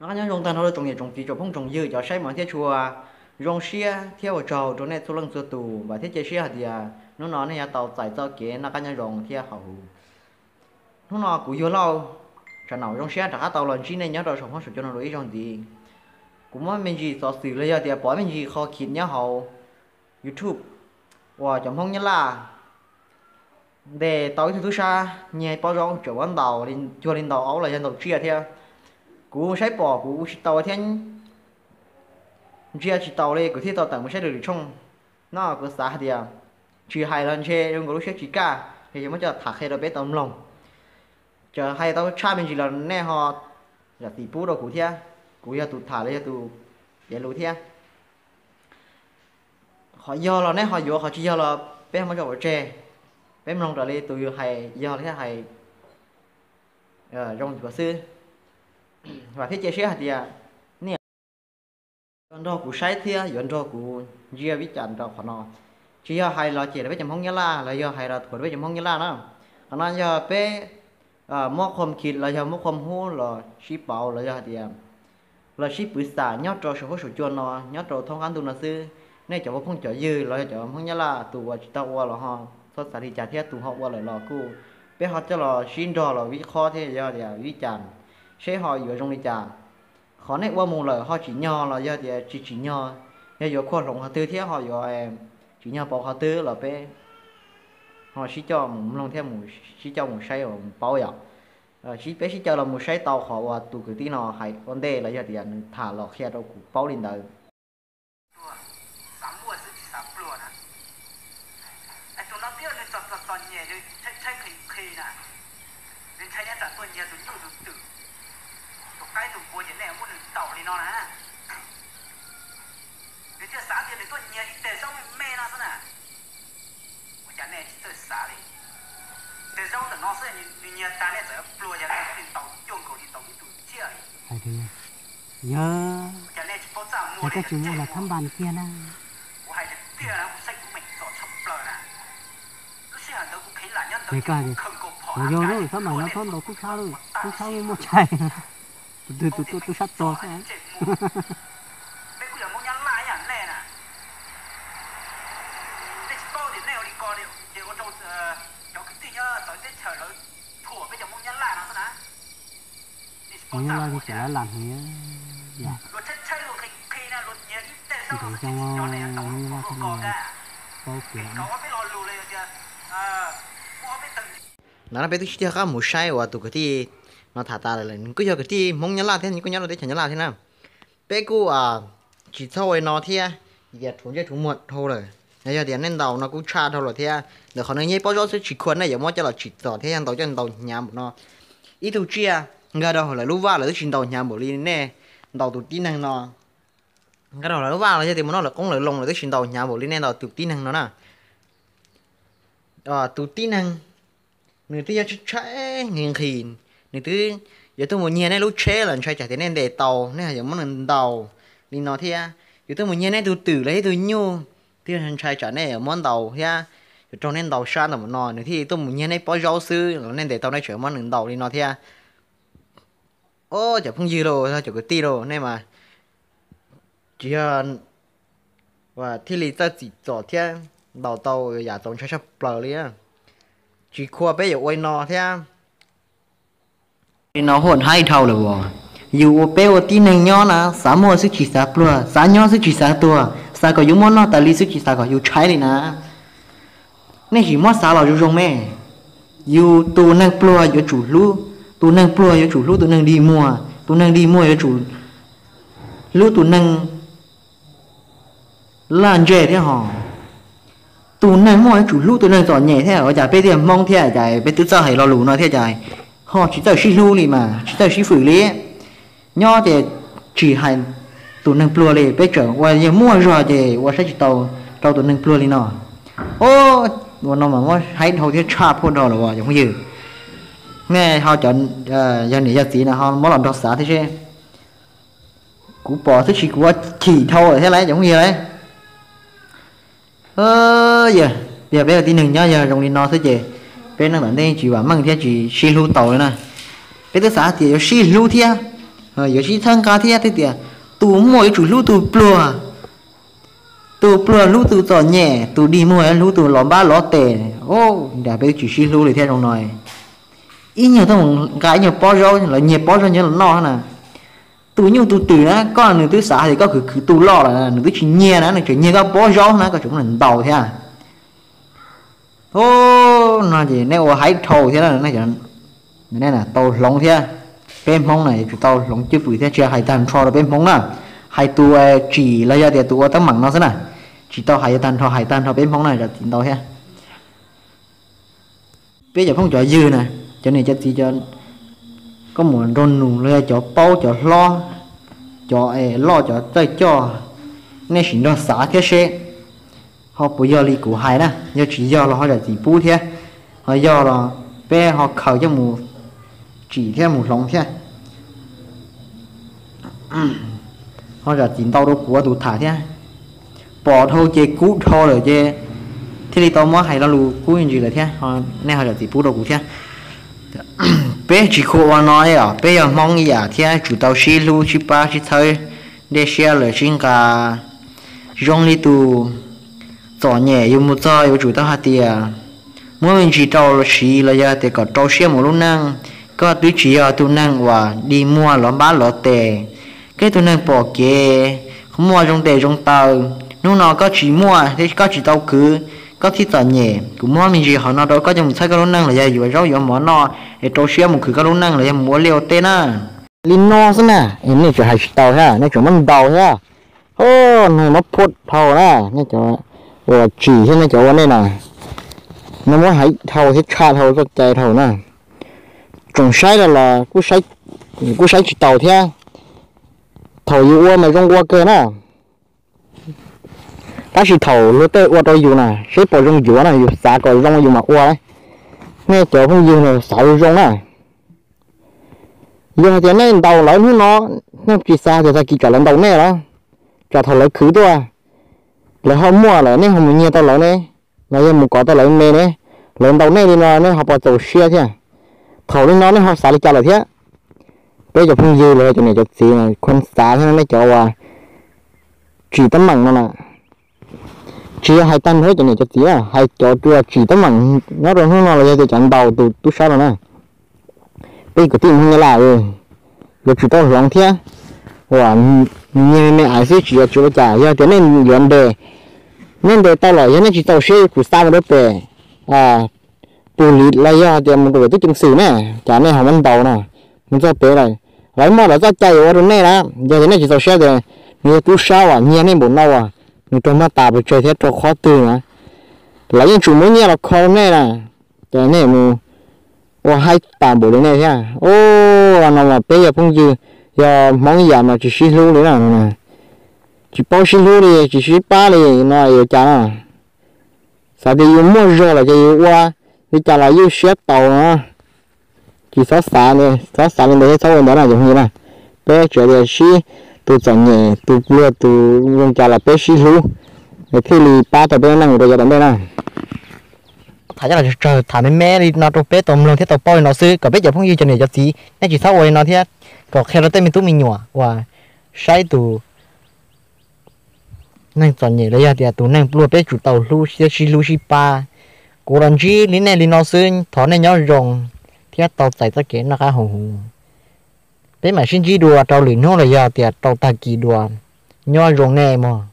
Noj qab nyob zoo tag nrho rau tsoom niam tsoom txiv tsoom phooj tsoom ywg cov saib mas thiab tshua. Zoo siab thiab ua tsaug rau nej txhua leej txhua tus, vam thiab cia siab hais tias hnub no nej yuav tau txais txoj kev noj qab nyob zoo thiab hauv huv. Hnub no kuv Yuag Lauj, tsam no zoo siab rov qab tau los ntsib nej nyob rau saum huab saum cua no dua ib zaug ntxiv. Kuv muab me ntsis xov xwm los yog tias pom me ntsis qhov khiv nyob hauv YouTube uas cov Hmoob Nyab Laj ntes tau ib tug tub sab nyiag pob zaub tseem muab ntaus cuag li ntaus aub los yog ntaus tsiaj thiab. Kuv saib pom kuv ua tsis tau thiab ntsia tsis taus li, kuv thiaj tau tawm mus saib lwm lwm tshooj. No kuv xav hais tias tsis hais los ntshe zoo nkaus lub siab tsis kaj, ces yog muab coj tham qhia rau peb tau mloog. Txawm hais tau tshaj me ntsis los nej ho zam txim pub rau kuv thiab, kuv yog tus tham los yog tus piav lus thiab. Qhov yog los nej ho yuav, qhov tsis yog los peb muab tso pov tseg. Peb mloog raws li tus hais yog thiab hais zoo xwb. Vam thiab cia siab hais tias nej yuav nrog kuv saib thiab yuav nrog kuv ntsia vib cas rau qhov no. Tsis yog hais los cem rau peb cov Hmoob Nyab Laj los yog hais los thuam rau peb cov Hmoob Nyab Laj na. Qhov no yog peb muab qhov khiv los yog muab qhov hub los sib pauv los yog hais tias los sib pwv xam nyob rau saum huab saum cua no, nyob rau thoob qab ntuj no xwb. Nej cov ua phooj cov ywg los yog cov Hmoob Nyab Laj tus uas tsis tau ua los ho txhob xav li cas thiab, tus ho ua lawm los kuj peb ho coj los sib nrog los vij qhob thiab yog tias vij cas seb ho yuav zoo li cas. Qhov nej ua mus lawm ho tsim nyog los yog tias tsis tsim nyog, yog yuav khuaj hloov qhov twg thiab ho yuav tsim nyog pauv qhov twg los peb ho sib coj mus mloog thiab sib coj mus saib mus paub yom. Peb sib caw los mus saib tau qhov uas tus kwv tij no hais ua ntej los yog tias nws tham los qhia rau kuv paub li ntawd. Tus no twb yog nws txom txom nyem, nws tshaib tshaib qhi qhi na, nws ntshai nyob tsam tuaj nyiag tus nyuj tus twm, tus qaib tus npua ces nej muab nws ntaus li no na. Nws thiaj xav tias nws tuaj nyiag ib teg zaub me me no xwb na. Ua cas nej tsis txawj xav li? Teg zaub ntawm no xwb nws nyiag tag nej txawm pluag yog nej ntaus cuag nkaus li ntaus ib tug tsiaj li. Yog, cas nej tsis paub txaj muag li, koj tsis muaj los thab npas kiag na. Kuv hais tiag tiag na, kuv saib kuv meem txom tshaj plaws na. Lub sij hawm ntawd kuv kheev lam nyob ntawd ces kuv khawm nkaus phom, yog thab npas no txhob ntaus tub sab lawm, tub sab muaj tshais. Tus twg tus tuaj tub sab tuag xwb. Peb kuj yog Hmoob Nyab Laj ib yam nej na. Nej tsis paub tias nej ua li ko ces ua rau cov kwv tij nyob txawv teb chaws lawv thuam peb cov Hmoob Nyab Laj no xwb na. Hmoob Nyab Laj tsis txawm lab lam hniav yom. Ntev xyoo Hmoob Nyab Laj thiaj li paub kev. Ntawd no peb twb sib cog qab mus saib uas tus kwv tij no tham tas lawm, nws kuj yog kwv tij Hmoob Nyab Laj thiab nws kuj nyob rau teb chaws Nyab Laj thiab na. Peb kuj tsis txhob ua li no thiab, tias rhuav ntsej rhuav muag dhau lawm. Yog tias nej ntaus no kuj tshaj dhau lawm thiab, ntawm qhov nws nyiag pob zaub xwb tsis khuam nej yuav muab coj los tsim txom thiab yog ntaus coj ntaus hnyav npaum no. Ib tug tsiaj nkag rau hauv lawv lub vaj lawv twb tsis ntaus hnyav npaum li nej ntaus tus tib neeg no. Nkag rau hauv lawv lub vaj los yog tias mus noj lawv qoob lawv loo lawv twb tsis ntaus hnyav npaum li nej ntaus tus tib neeg no na. Tus tib neeg nws twb yog tshaib tshaib nqhis nqhis, nws twb yuav tuaj mus nyiag nej lub tsheb los ntshai tsam tias nej ntes tau nej yuav muab nws ntaus li no thiab. Yuav tuaj mus nyiag nej tug twm los yog tug nyuj, twb yog ntshai tsam nej yuav muab ntaus thiab, yuav raug nej ntaus sab ntawm no nws thiaj tuaj mus nyiag nej pob zaub xwb los nej ntes tau nej tseem muab nws ntaus li no thiab. Os, cov phooj ywg los yog cov kwv tij los nej mas tsis yog thiaj li txawj txim txom thiab ntaus tau yam txaus ntshai tshaj plaws li. Tsis khuam peb yuav ua li no thiab. Li no huam haib dhau lawm as. Yus ua peb ua tib neeg nyob na, xav muaj xwb tsis xav pluag, xav nyob xwb tsis xav tuag, xav kom yus muaj noj tas li xwb tsis xav kom yus tshaib li na. Nej sim muab xav los zoo zoo me. Yus tus neeg pluag yuav tsum hlub, tus neeg pluag yuav tsum hlub tus neeg dig muag, tus neeg dig muag yuav tsum hlub tus neeg laj ntseg thiab hos. Tus neeg muaj yuav tsum hlub tus neeg txom nyem thiab. Ua cas peb tiag Hmoob thiab cas peb twb txawj hais lo lus no thiab cas ho tsis txawj sib hlub li mas tsis txawj sib fwm li. Nyob ces tsis hais tus neeg pluag li, peb tseem ua yog muaj zog ces ua saib tsis tau rau tus neeg pluag li no. Ua no mas muab haib dhau thiab tshaj phaj dhau lawm as cov phooj ywg. Nej ho cov yog niam yog txiv no ho muab los nrog xav thiab seb. Kuv pom xwb tsis kuv ua chim dhau lawm thiab lauj cov phooj ywg lauj. Yog peb ua tib neeg nyob yog zoo li no xwb ces peb neej tom ntej tsis vam meej thiab tsis sib hlub tau li na. Peb twb xav tias yuav sib hlub thiab, Yuav sib txhawb nqa thiab tias tus muaj yuav tsum hlub tus pluag, tus pluag hlub tus txom nyem, tus dig muag hlub tus los npab los tes. Nram peb twb tsis sib hlub li thiab zoo no. Ib nyuag tuaj mus nqa ib nyuag pob zaub, lawv nyiag pob zaub nyiag los noj na. Tus nyuj tus twm na, koj nws twb xav hais tias koj khwv khwv tu loj lawm, nws twb tsis nyiag na, nws tseem nyiag koj pob zaub na, koj tseem muab nws ntaus thiab. Ub, no ces nej ua haib dhau thiab, nej tau hloov thiab. Peb Hmoob na yuav tsum tau hloov cwj pwm thiab, tsis hais tag nrho rau peb Hmoob na, hais tus tsim los yog tias tus ua teeb meem no xwb na, tsis tau hais yuav tag nrho, hais tag nrho peb Hmoob na zam txim ntau thiab. Peb cov phooj cov ywg na, cov niam cov txiv, koj mus nrog nus los yog cov paub cov hlob, cov loj cov txawj coj, nej sim nrog xav thiab seb ho puas yog li kuv hais na. Yog tsis yog los ho zam txim pub thiab, ho yog los peb ho khaws coj mus tsim thiab mus hloov thiab. Ho zam txim ntau rau kuv ua tus tham thiab. Pom dhau ces kub dhau lawm ces thiaj li tau muab hais lo lus kub me ntsis lawm thiab, nej ho zam txim pub rau kuv thiab. Peb tsis khuam ua no os, peb yog Hmoob ib yam thiab, tsum tau sib hlub sib pab sib txhawb, dej siab lawm sib nqa. Zoo li tus txom nyem yus mus txog yuav tsum tau hais tias muab me ntsis rau siv los yog tias kom rau siab mus lub neej. Koj twb tsis yog tus neeg uas dig muag los npab los tes, koj tus neeg pom kev, muaj zoo tes zoo taw. Hnub no koj tsis muaj thiab koj tsis tau khwv, koj thiaj txom nyem. Kuv muab me ntsis hauv no rau koj coj mus txhawb koj lub neej los yog yuav zaub yuav mov noj es rau siab mus khwv koj lub neej los yog mus ua liaj ua teb na. Li no xwb na, nej tseem hais tsis tau thiab, nej tseem muab ntaus thiab. Ub, no muab phua dhau na, nej cov uas tsim thiab nej cov ua nej na, no muab hais dhau thiab tshaj dhau txoj cai dhau na. Tsoom saib los los kuj saib tsis taus thiab. Thaum yus ua mas zoo ua kawg na, tab sis thaum luag tej ua rau yus na seb puas zoo yuav na, yus xav kom zoo yus mam ua. Nej cov phooj ywg xav zoo zoo na, yog hais tias nej ntaus lawv hnub no, nej tsis xav tias tag kis tsam lawv ntaus nej los, tsam thaum lawv khwv tuaj, lawv ho muaj lawm nej ho mus nyiag tau lawv ne, los yog mus kov tau lawv me ne, lawv ntaus nej li no nej ho puas txaus siab thiab? Thaum li no nej ho xav li cas lawm thiab? Peb cov phooj ywg los yog cov niam cov txiv, khuv xav thiab nej cov uas tsim teeb meem no na. Tsis yog hais tag nrho cov niam cov txiv na, hais cov uas tsim teeb meem nyob rau hnub no los yog tias cov ntaus tus tub sab no na. Peb kwv tij Hmoob Nyab Laj, yuav tsum tau hloov thiab. Uas nyiag me me ais xwb tsis yuav tsum ua cas, yog tias nej yuav ntes, nej ntes tau los yog nej tsis txaus siab yuav tsum xa mus rau pem pus lis los yog tias mus rau pem tub ceev xwm ne, cas nej ho muab ntaus no. Mus txog pem lawm, lawv muaj lawv txoj cai yuav ua rau nej na. Yog tias nej tsis txaus siab tias nws yog tub sab uas nyiag nej npaum no uas nws raug maj tas pes tsawg thiab rau qhov twg na, lawv yeej tsum muab nyiaj los kho rau nej na. Ces nej mus ua haib tas npaum li nej thiab. Ua no mas peb yog phooj ywg, yog Hmoob ib yam mas tsis sib hlub li na. Tsis paub sib hlub li, tsis sib pab li no yuav cas na. Xav tias yus muaj zog lawm ces yus ua li cas los yeej siab tau no. Tsis txhob xav, txhob xav li ntawd thiab txhob ua ntawd na cov phooj ywg na. Peb tsuas yog sib, tus txom nyem tus pluag tus zoo cas los peb sib hlub, thiaj li pab tau peb lub neej rau yav tom ntej na. Tham coj los tsawg tham me me li no rau peb tau mloog thiab tau paub li no xwb, kom peb cov phooj ywg cov niam cov txiv nej tsis txhob ua li no thiab, kom qhia rau tej me tub me nyuam uas saib tus neeg txom nyem los yog tias tus neeg pluag peb tsum tau hlub thiab sib hlub sib pab. Kuv los ntsib li nej li no xwb, thov nej nyob zoo thiab tau txais txoj kev noj qab haus huv. Peb mam sib ntsib dua rau lwm hnub los yog tias rau tag kis dua. Nyob zoo nej mog.